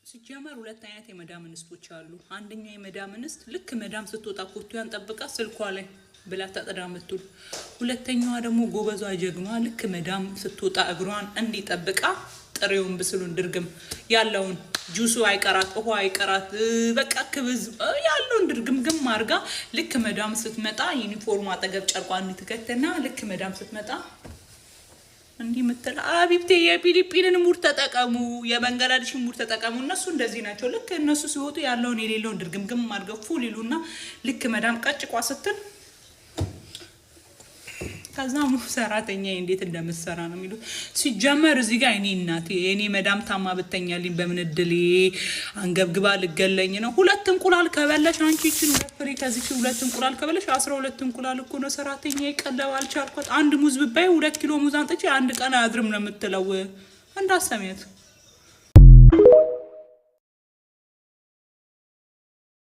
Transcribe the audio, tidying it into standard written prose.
ሲጀመር ሁለት አይነት የመዳም እንስቶች አሉ። አንደኛው የመዳም እንስት ልክ መዳም ስትወጣ ኮቱያን ጠብቃ ስልኳ ላይ ብላ ታጥዳ ምትውል፣ ሁለተኛዋ ደግሞ ጎበዟ ጀግኗ ልክ መዳም ስትወጣ እግሯን እንዲጠብቃ ጥሬውን ብስሉን ድርግም ያለውን ጁሱ አይቀራት፣ ውሃ አይቀራት፣ በቃ ክብዝ ያለውን ድርግም ግም አድርጋ ልክ መዳም ስትመጣ ዩኒፎርሙ አጠገብ ጨርቋን እንድትከትና ልክ መዳም ስትመጣ እንዲህ የምትል አቢብቴ የፊሊፒንን mood ተጠቀሙ፣ የባንግላዴሽን mood ተጠቀሙ። እነሱ እንደዚህ ናቸው። ልክ እነሱ ሲወጡ ያለውን የሌለውን ድርግምግም አድርገው full ይሉና ልክ መዳም ቀጭቋ ስትል ከዛ ሰራተኛ እንዴት እንደምትሰራ ነው የሚሉት። ሲጀመር እዚህ ጋር እኔ እናቴ እኔ መዳም ታማ ብተኛልኝ በምን እድሌ አንገብግባ ልገለኝ ነው። ሁለት እንቁላል ከበለሽ አንቺ ይችን 2 ፍሬ ከዚች ሁለት እንቁላል ከበለሽ 12 እንቁላል እኮ ነው። ሰራተኛ ይቀለብ አልቻልኳት። አንድ ሙዝ ብባይ 2 ኪሎ ሙዝ አንጥቼ አንድ ቀን አያድርም ነው የምትለው። እንዳሰሚያት